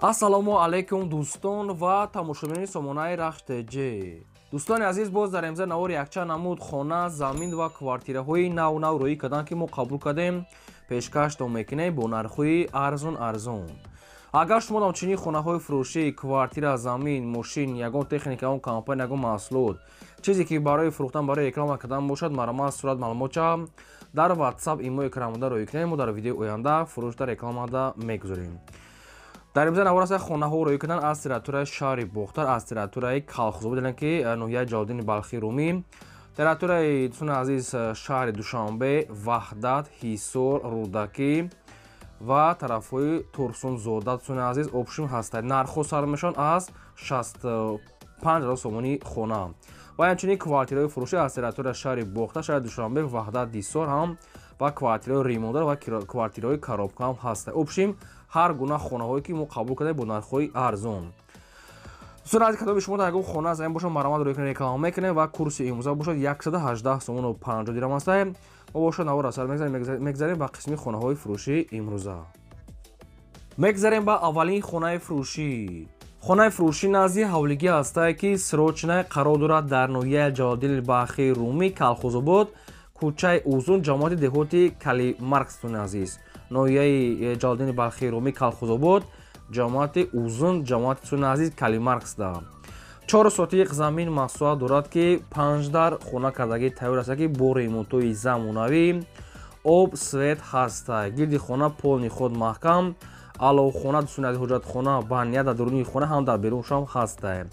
Ассалому алайкум, дӯстон ва тамошобинони сомонаи Рахш ТЖ. Дӯстони азиз, боз дар имза навори якчанд намуд хона, замин ва квартираҳои нав нав рӯӣ карданд, ки мо қабул кардем, пешкаштон мекунем бо нархҳои арзон арзон. Агар шумо ҳамчунин хонаҳои фурӯшӣ, квартира, замин, мошин, ягон техника, ягон компания, ягон маҳсулот, чизе ки барои фурӯхтан, барои реклама кардан бошад, марҳамат, сурат, маълумотча дар WhatsApp, имо экранмонда рӯӣ кунем. Мо дар видеои оянда фурӯшда, рекламада мегузорем. Дар имза навор аст хонаҳо рӯӣ кардан аз территорияи шаҳри Бохтар, аз территорияи Калхозобод, ки ноҳияи Ҷалолиддини Балхи Румӣ, территорияи, дӯстони азиз, шаҳри Душанбе, Ваҳдат, Ҳисор, Рӯдакӣ ва тарафҳои Турсунзода. Дӯстони азиз, общем, ҳастад. Нархҳо сар мешаванд аз 65 000 сомонӣ хона ва ҳамчунин квартираҳои фурӯшӣ аз территорияи шаҳри Бохтар, шаҳри Душанбе, Ваҳдат, Ҳисор ҳам ва квартираҳои ремонтдор ва квартираҳои коробка ҳам ҳастад. Общем, ҳар гуна хонаҳое ки мо қабул кардем бо нархҳои арзон. Дӯстони азиз, кадоми шумо дар ягон хона замин бошад, марҳамат, рӯй кунед, реклама мекунем ва курси имрӯза бошад 118 сомону 50 дирам астае. Мо бошад навор сар мегзарем ба қисми хонаҳои фурӯшӣ. Имрӯза мегзарем ба аввалин хонаи фурӯшӣ. Хонаи фурӯшӣ назди ҳавлигӣ ҳастае, ки срочная қарор дорад дар ноҳияи Ҷалолиддини Балхи Румӣ, Калхозобод, кӯчаи Узун, ҷамоати деҳоти Калимаркс. Дӯстони азиз, ноҳияи Ҷалолиддини Балхи Румӣ, Калхозобод, ҷамоати Узун, ҷамоати, дӯстони азиз, Калимарксда 4 сотиқ замин масоҳат дорад, ки панҷ дар хона кардагӣ тайёр аст, ки бо ремонтҳои замонавӣ, об, свет ҳаста, гирди хона полный худ маҳкам, аловхона, дӯстони азиз, ҳоҷатхона, баня дар дуруни хона ҳам дар беруншам ҳаста.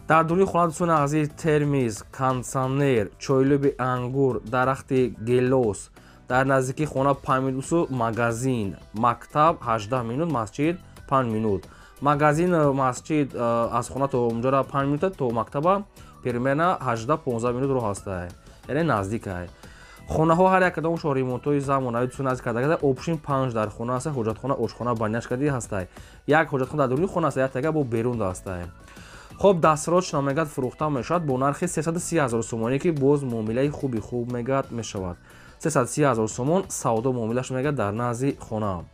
Дар дуруни хона, дӯстони азиз, термиз, кондитсионер, чойлуби ангур, дарахти гелос. Дар наздикии хона 5 минутсу магазин, мактаб 18 минут, масҷид 5 минут. Магазин, масҷид аз хона то унҷора 5 минута, то мактаба примерно 18-15 минут роҳ ҳаста, яъне наздикай. Хонаҳо ҳар як кадомашон ремонтҳои замонавӣ, дӯстони азиз, карда. Общем, панҷ дар хона аста, ҳоҷатхона, ошхона, баняш кардӣ ҳастай. Як ҳоҷатхона дар дуруни хона аста, як тага бо берунда ҳастай. Хоб, дастсрочно мегӯяд фурӯхта мешавад бо нархи 330 ҳазор сомонӣ, ки боз муомилаи хуби хуб мегӯяд мешавад. 330 ҳазор сомон савдо муомилаш мегӯяд дар назди хона.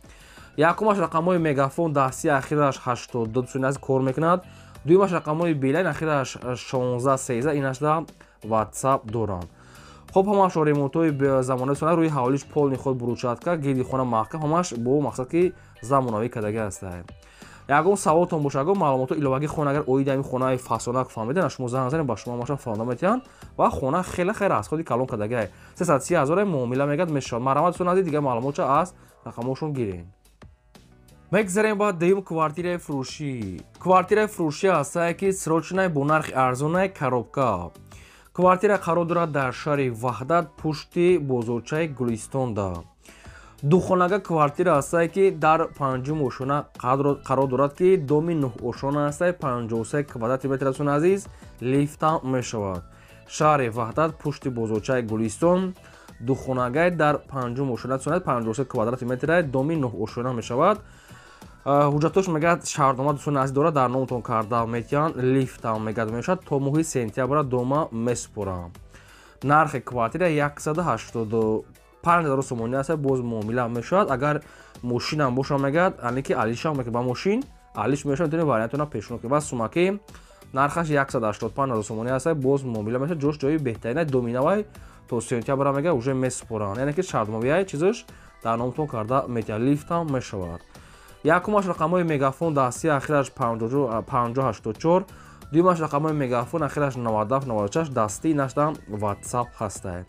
Якумаш рақамҳои Мегафон дасти, ахираш 82, дӯстони азиз, кор мекунад. Дуюмаш рақамҳои Билайн, ахираш 1613, инашда WhatsApp доранд. Хоб, ҳамаш ремонтҳои замонави сона, рӯи ҳавлиш полный худ брусчатка, гирди хона маҳкам, ҳамаш бо мақсад ки замонавӣ кардагӣ ҳастад. Ягон саволтон бошад, ягон маълумотҳо иловагӣ хона, агар оиди ҳамин хонаи фасонак фаҳмидан, шумо занг занед, ба шумо ҳамаша фаҳмода метиҳанд. Ва хона хеле хеле аз худи калон кардагиай. 330 ҳазоре муомила мегӯяд мешавад. Марҳамат, дӯстони азиз, дигар маълумотча аз рақамҳошон гиред. Мегзарем ба дуюм квартираи фурӯшӣ. Квартираи фурӯшӣ ҳастае, ки срочная, бо нархи арзонаи коробка. Квартира қарор дорад дар шаҳри Ваҳдат, пушти бозорчаи Гулистонда. Духонага квартира ҳастае, ки дар панҷум ошона қарор дорад, ки доми нӯҳошона ҳастае, 53 квадрати метр, дӯстони азиз, лифтам мешавад. Шаҳри Ваҳдат, пушти бозорчаи Гулистон, духонагай дар панҷум ошона, 53 квадрати метра, доми нӯҳошона мешавад. Ҳуҷҷатош мегӯяд шаҳрнома, дӯстони азиз, дорад, дар номтон карда метиҳанд, лифтам мегӯяд мешавад, то моҳи сентябра дома месупорам. Нархи квартира 185 ҳазор сомонӣ аст, боз муомила мешавад. Агар мошинам боша, мегӯяд, ане ки алишам ба мошин алиш мешавад, метавонед вариантона пешниҳод кунед. Ва сумаки нархаш 185 ҳазор сомонӣ аст, боз муомила мешавад. Ҷош ҷои беҳтарина, доминавай, то сентябра мегӯяд уже месупоранд, яъне ки шартномавияи чизаш дар номтон карда метиҳад, лифтам мешавад. Якумаш рақамҳои Мегафон дасти, ахираш 5084, дуюмаш рақамҳои Мегафон, ахираш 9796 дасти, инашдам WhatsApp ҳастае.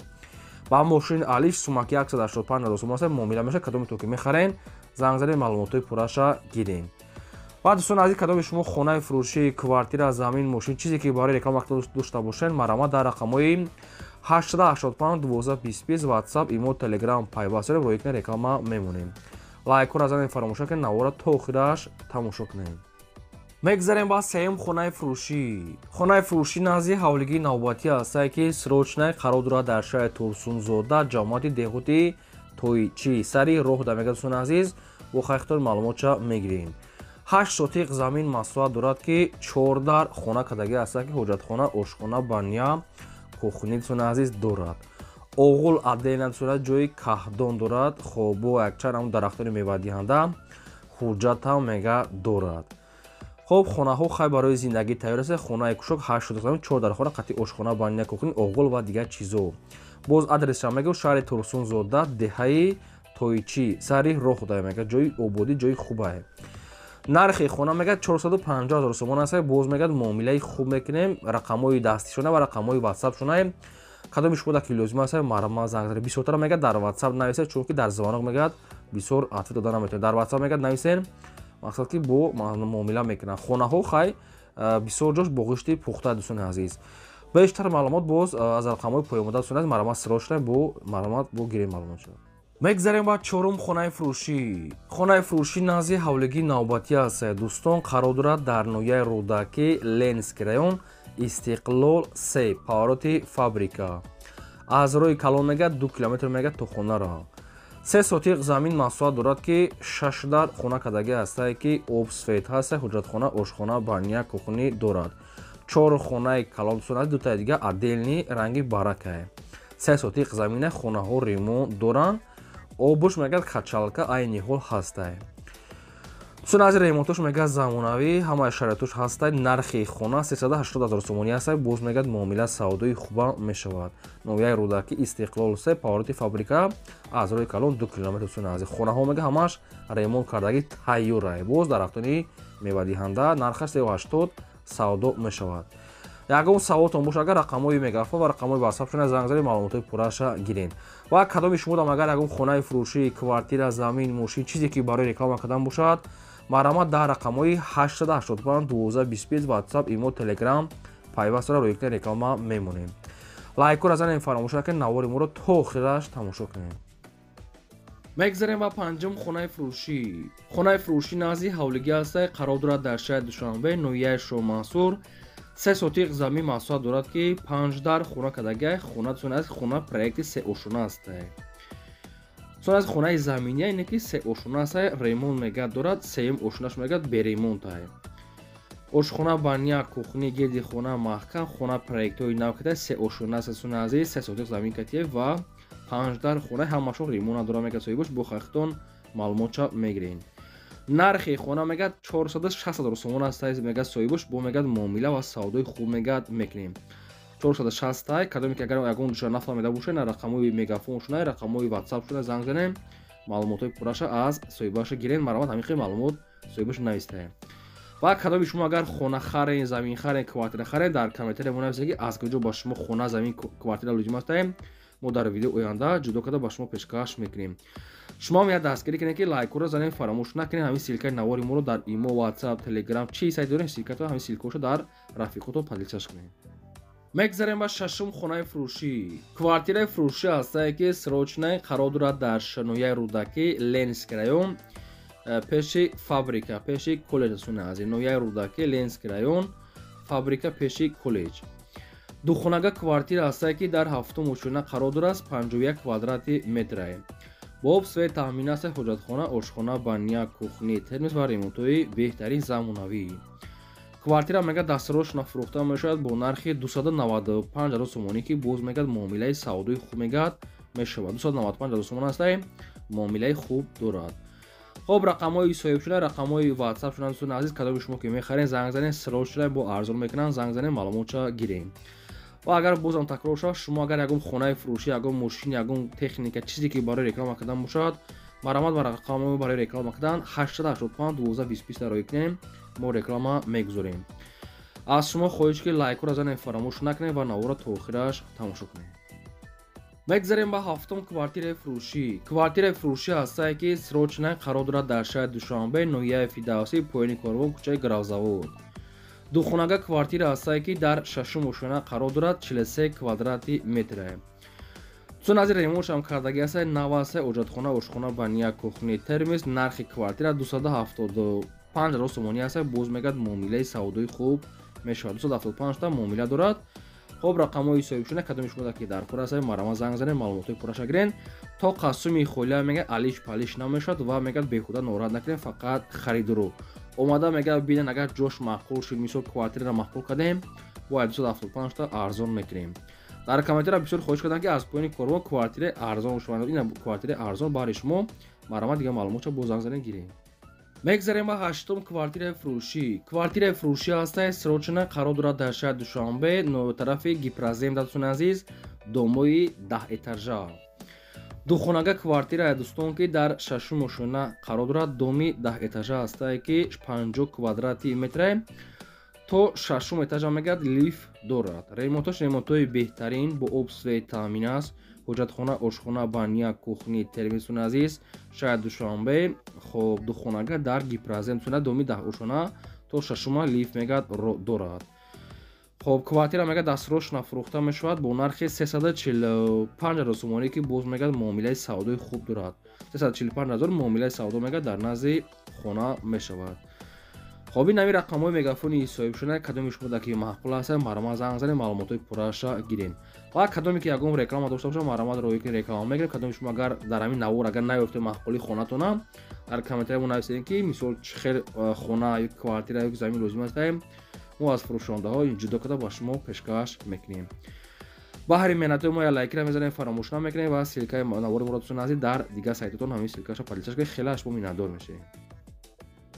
Ба мошин алиш сумаки 185 ҳазор сомон аст, муомила мешавад. Кадоме то ки мехарен, занг занед, маълумотҳои пурраша гирем. Ва дӯстони азиз, кадоми шумо хонаи фурӯшӣ, квартира, замин, мошин, чизе ки барои реклама дошта бошед, марҳамат, дар рақамҳои 885 12 20 WhatsApp, имо, Telegram пайваст шавед, рӯи кунед, реклама мемонем. Лайкҳоро занед, фаромӯш накунед, навора то охираш тамошо кунед. Мегзарем ба сеюм хонаи фурӯшӣ. Хонаи фурӯшӣ назди ҳавлигии навбатӣ ҳастае, ки срочная қарор дорад дар шаҳри Турсунзода, ҷамоати деҳоти Тойчӣ, сари роҳ да мегӯяд. Дӯстони азиз, бо хайхтор маълумотча мегирем. 8 сотиқ замин масоҳат дорад, ки чор дар хона кардагӣ ҳастад, ки ҳоҷатхона, ошхона, баня, кухни, дӯстони азиз, дорад. Оғул отдельно дорад, ҷои каҳдон дорад, хоб, бо якчанд ҳамун дарахтони мевадиҳанда. Ҳуҷҷатам мега дорад. Хоб, хонаҳо хай барои зиндагӣ тайёр аст. Хонаи кушок 8 сотиқ замин, 4 дархона, қатъи ошхона, баня, кухня, оғол ва дигар чизо. Боз адресша мега шаҳри Турсунзода, деҳаи Тойчӣ, сари роҳ худая мега, ҷои ободӣ, ҷои хубае. Нархи хона мега 450 000 сомон аст. Боз мегӯяд муомилаи хуб мекунем, рақамҳои дастишона ва рақамҳои ватсапшона. Кадоми шумо ки лозим аст, марҳамат занг занед. Бисёртара мегӯяд дар ватсап нависед, чунки дар звонок мегӯяд бисёр ответ дода наметавонед. Дар ватсап мегӯяд нависен, мақсад ки бо муомила мекунанд. Хонаҳо хай бисёр ҷош боғишти пухта, дӯстони азиз. Бештар маълумот боз аз рақамҳои поёмода, дӯстони азиз, марҳамат сиро шуда, бо марҳамат бо гирем маълумот шуда. Мегзарем ба чорум хонаи фурӯшӣ. Хонаи фурӯшӣ назди ҳавлигии навбатӣ аст, дӯстон, қарор дорад дар ноҳияи Рӯдакӣ, Ленинский район, Истиқлол 3, повороти фабрика. Аз роҳи калон мегӯяд 2 километр мегӯяд то хонаро. 3 сотиқ замин масоҳат дорад, ки шаш дар хона кардагӣ ҳастае, ки об, свет ҳаста, ҳуҷҷатхона, ошхона, баня, кухня дорад. Чор хонаи калон, дӯстон, дутаи дига отдельный ранги баракае. 3 сотиқ замина, хонаҳо ремонт доранд, обуш мегӯяд качалка айни ҳол ҳастае. Дӯстон азиз, ремонтош мегӯяд замонавӣ, ҳамаи шароитош ҳастай. Нархи хона 380 000 сомонӣ ҳастай. Боз мегӯяд муомила савдои хуба мешавад. Ноҳияи Рӯдакӣ, Истиқлол 3, повороти фабрика, аз роҳи калон 2 километр. Дӯстони азиз, хонаҳо мегӯяд ҳамаш ремонт кардагӣ тайёрае. Боз дарахтони мевадиҳанда, нархаш 380 савдо мешавад. Ягон саволтон бошад, агар рақамҳои мегафон ва рақамҳои ватсапшона занг занед, маълумотҳои пурраша гирен. Ва кадоми шумодам агар ягон хонаи фурӯшӣ, квартира, замин, мошин, чизе ки барои реклама кардан бошад, марҳамат дар рақамҳои 885 12 25 ватсап, имо, телеграм пайвастора рӯи кунед, реклама мемонем. Лайкҳоро занем, фаромӯш накунед, навори моро то охираш тамошо кунед. Мегзарем ба панҷум хонаи фурӯшӣ. Хонаи фурӯшӣ назди ҳавлигӣ ҳастай, қарор дорад дар шаҳри Душанбе, ноҳияи Шоҳмансур. 3 сотиқ замин масоҳат дорад, ки панҷ дар хона кардагиай. Хона, дӯстони азиз, хона проекти сеошона ҳастай. Дӯстони азиз, хонаи заминия ине ки сеошона ҳастай, ремонт мегӯяд дорад, сеюм ошонаш мегӯяд беремонтай. Ошхона, баня, кухня, гирди хона маҳкам, хона проектҳои нав карда, сеошона аст, дӯстони азиз, 3 сотиқ замин катие ва панҷ дар хона, ҳамашон ремонт дорад, мегӯяд соҳибош, бо хахтон маълумотша мегирем. Нархи хона мегӯяд 460 000 сомон аст, мегӯяд соҳибош, бо мегӯяд муомила ва савдои хуб мегӯяд мекунем. 460. Кадоме ки агар ягон душа нафаҳмида бошед, на рақамҳои мегафон шуна, рақамҳои ватсап шуна занг занем, маълумотҳои пурраша аз соҳибаша гирем. Марҳамат, ҳамин хел маълумот соҳибаш навистаем. Ва кадоми шумо агар хона харен, замин харен, квартира харен, дар комментария мо нависед, ки аз куҷо ба шумо хона, замин, квартира лозим астаем, мо дар видео оянда ҷудо карда ба шумо пешкаш мекунем. Шумо ҳам як дастгирӣ кунед, ки лайкҳоро занем, фаромӯш накунед. Ҳамин ссылкаи навори моро дар имо, ватсап, телеграм, чи сайт дорем, ссылкато, ҳамин ссылкаҳошо дар рафиқотон поделиться кунед. Мегзарем ба шашум хонаи фурӯшӣ. Квартираи фурӯшӣ ҳастае, ки срочный, қарор дорад дар ноҳияи Рӯдакӣ, Ленинский район, пеши фабрика, пеши коллеҷ. Дӯстони азиз, ноҳияи Рӯдакӣ, Ленинский район, фабрика, пеши коллеҷ. Духонага квартира ҳастае, ки дар ҳафтум ошёна қарор дорад, 51 квадрати метрае. Бо об, свет таъмин аст, ҳоҷатхона, ошхона, баня, кухня, термос ва ремонтҳои беҳтарин замонавӣ. Квартира мегӯяд дастсрочно фурӯхта мешавад бо нархи 295 000 сомонӣ, ки боз мегӯяд муомилаи савдои хуб мегӯяд мешавад. 295 000 сомон ҳастае, муомилаи хуб дорад. Хоб, рақамҳои соҳиб шуда, рақамҳои ватсап шуда, дӯстони азиз, кадоми шумо ки мехарен, занг занед, срочно бо арзон мекунанд, занг занед, маълумотша гирем. Ва агар бозам такрор шавад, шумо агар ягон хонаи фурӯшӣ, ягон мошин, ягон техника, чизе ки барои реклама кардан бошад, марҳамат ба рақамҳои барои реклама кардан 885 12 25 роӣ кунем, мо реклама мегузорем. Аз шумо хоҳиш, ки лайкҳоро занед, фаромӯш накунед ва наворро то охираш тамошо кунед. Мегзарем ба ҳафтум квартираи фурӯшӣ. Квартираи фурӯшӣ ҳастае, ки срочно, қарор дорад дар шаҳри Душанбе, ноҳияи Фирдавсӣ, поёни корвон, кӯчаи Гравзавод. Духонага квартира ҳастае, ки дар шашум ошёна қарор дорад, 43 квадрати метрае. Дӯстон азиз, ремонтшам кардагӣ ҳастае, нав ҳастае, оҷатхона, ошхона, баня, кухня, термос. Нархи квартира 275 000 сомонӣ ҳастае, боз мегӯяд муомилаи савдои хуб мешавад. 275 та муомила дорад. Хоб, рақамҳои соҳибшуда, кадоми шумо ки дар кор ҳастед, марҳамат занг занед, маълумотҳои пурраша гирен. То қасуми холия мегӯяд алиш палиш намешавад ва мегӯяд беҳуда нороҳат накунед, фақат харидору омада мегӯяд бинен, агар ҷош маъқул шуд, мисол квартираро маъқул кардем, бояд 275 та арзон мекунем. Дар комментария бисёр хоҳиш кардам, ки аз поёни корвон квартираи арзон шаванд. Ина квартираи арзон баҳри шумо, марҳамат, дигар маълумотша боз занг занед, гирем. Мегзарем ба ҳаштум квартираи фурӯшӣ. Квартираи фурӯшӣ ҳастае, срочно қарор дорад дар шаҳри Душанбе, тарафи Гипрозем, дӯстони азиз, домои 10 этажа. Духонага квартирае, дӯстон, ки дар шашум ошёна қарор дорад. Доми 10 этажа ҳастае, ки 50 квадрати метрае, то шашум этажа мегӯяд лифт дорад. Ремонтош ремонтҳои беҳтарин, бо об, свет таъмин аст. Ҳоҷатхона, ошхона, баня, кухни, термос, дӯстони азиз, шаҳри Душанбе. Хоб, духонага дар Гипрозем, доми 10 ошёна, то шашума лифт мегӯяд дорад. Хоб, квартира мегӯяд дастсрочно фурӯхта мешавад бо нархи 345 ҳазор сомонӣ, ки боз мегӯяд муомилаи савдои хуб дорад. 345 ҳазор муомилаи савдо мегӯяд дар назди хона мешавад. Хоб, ин ҳамин рақамҳои мегафони соҳибшуда. Кадоми шумо ки маъқул ҳастад, марҳамат занг занед, маълумотҳои пурраша гирен. Ва кадоме ки ягон реклама дошта бошад, марҳамат роҳӣ кунед, реклама мегирем. Кадоми шумо агар дар ҳамин навор агар наёфте маъқули хонатона, дар комментария мо нависед, ки мисол чӣ хел хона ё квартира ё замин лозим астаем, мо аз фурӯшондаҳо ҷудо карда ба шумо пешкаш мекунем. Баҳри меҳнатҳои мо я лайкира мезанем, фаромӯш намекунем ва ссылкаи навори моро, дӯстони азиз, дар дигар сайтотон ҳамин ссылкаша поделиться кунед, хеле шумо миннатдор мешавем.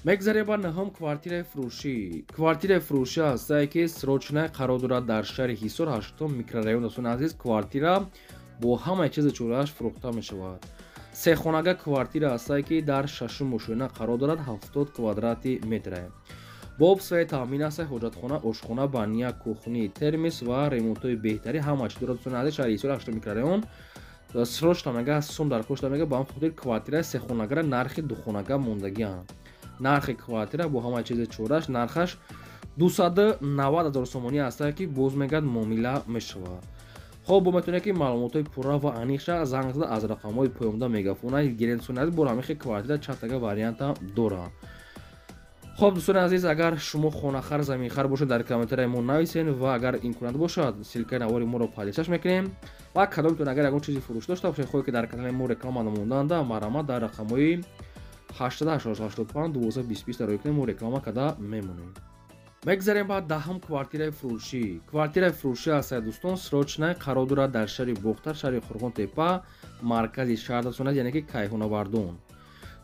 Мегзарем ба наҳум квартираи фурӯшӣ. Квартираи фурӯшӣ ҳастае, ки срочно қарор дорад дар шаҳри Ҳисор, ҳаштум микрорайон, дӯстони азиз. Квартира бо ҳамаи чизи чорааш фурӯхта мешавад. Сехонага квартира ҳастае, ки дар шашум ошёна қарор дорад, 70 квадрати метре, бо об, свет таъмин аст. Ҳоҷатхона, ошхона, баня, кухни, термос ва ремонтҳои беҳтарин, ҳама чиз дорад, дӯстони азиз. Шаҳри Ҳисор, ҳаштум микрорайон. Срочно мега сум дар кошта мега, ба ҳам хотир квартираи сехонагара нархи духонага мондагианд. Нархи квартира бо ҳамаи чизи чораш нархаш 290 ҳазор сомонӣ ҳастае, ки боз мегӯяд муомила мешавад. Хоб, бо метавонед, ки маълумотҳои пурра ва аниқша занг зада аз рақамҳои поёнда мегафона гирен. Дӯстони азиз, бо ҳамин хел квартира чандтага вариантам дорад. Хоб, дӯстони азиз, агар шумо хонахар, заминхар бошед, дар комментарияи мо нависен ва агар имконият бошад, ссылкаи навори моро поделиться мекунем. Ва кадомтон агар ягон чизи фурӯш дошта бошед, хоҳед, ки дар канали мо реклама намонданда, марҳамат, дар рақамҳои 885 12 20 дар кунем, мо реклама карда мемонем. Мегзарем ба даҳум квартираи фурӯшӣ. Квартираи фурӯшӣ ҳастад, дӯстон, срочно қарор дорад дар шаҳри Бохтар, шаҳри Қурғонтепа, маркази шаҳр, дӯстон, яъне ки Кайҳонавардон.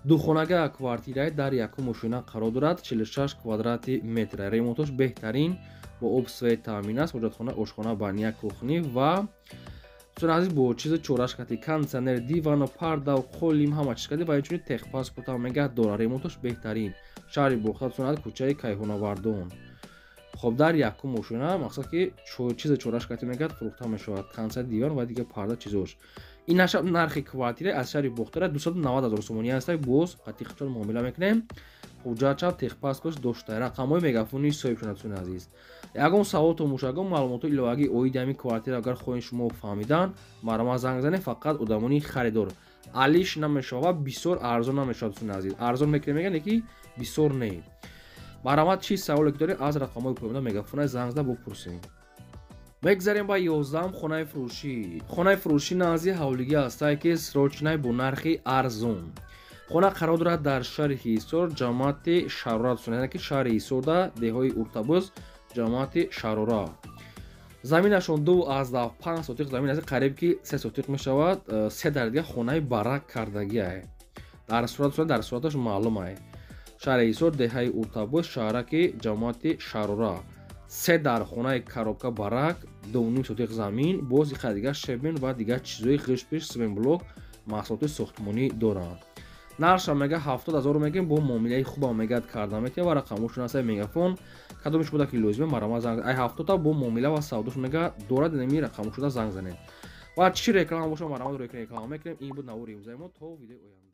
Духонага квартираи дар якум ошёна қарор дорад, 46 квадрати метр. Ремонтош беҳтарин, бо об, свет таъмин аст. Ҳоҷатхона, ошхона, баня, кухни ва, дӯстони азиз, бо чизи чораш кати кондитсионер, дивану пардау, қолим, ҳама чиз кади ва инчунин техпаспортам мегӯяд дорад. Ремонтош беҳтарин. Шаҳри Бохтар, дӯстони азиз, кӯчаи Кайҳонавардон. Хоб, дар якум ошёна, мақсад ки чизи чораш кати мегӯяд фурӯхта мешавад: кондитсионер, диван ва дигар парда, чизош. Ин наша нархи квартира аз шаҳри Бохтара 290 ҳазор сомонӣ аст. Боз қатиқчон муомила мекунем. Ҳуҷҷатча, техпаспорт дошта, рақамҳои мегафони соҳибшона. Дӯстони азиз, ягон саволту мушагон, маълумотҳои иловагӣ оиди ҳамин квартира агар хоҳед шумо фаҳмидан, марҳамат занг занед. Фақат одамони харидор. Алиш намешавад, бисёр арзон намешавад, дӯстони азиз. Арзон мекунем мегӯянд, ки бисёр не. Марҳамат, чӣ саволе ки доред, аз рақамҳои поёнда мегафона занг зада бупурсед. Мегзарем ба 11-ум хонаи фурӯшӣ. Хонаи фурӯшӣ назди ҳавлигӣ ҳастае, ки срочно бо нархи арзон. Хона қарор дорад дар шаҳри Ҳисор, ҷамоати Шарора, дӯстон, яъне ки шаҳри Ҳисорда, деҳои Уртабуз, ҷамоати Шарора. Заминашон 2,5 сотиқ замин аст, қариб ки 3 сотиқ мешавад. Се дар дига хонаи барак кардагиае. Дар сурат, дар сураташ маълум ае. Шаҳри Ҳисор, деҳаи Уртабуз, шаҳраки ҷамоати Шарора, се дар хонаи коробка барак, 2,5 сотиқ замин, боз иқа дигар щебень ва дигар чизҳои ғишпиш, симентблок, маҳсулоти сохтмонӣ доранд. Нархша мега 70 000 мегем, бо муомилаи хубам мегӯяд карда метиҳад ва рақамҳошон ҳастаи мегафон. Кадомиш буда ки лозима, марҳамат занг. Ай 70-та бо муомила ва савдош мега дорад. Инами рақамҳошуда занг занед ва чӣ реклама боша, марҳамат, реклама мекунем. Ин буд навори имрӯзаи мо. То видеои оянда.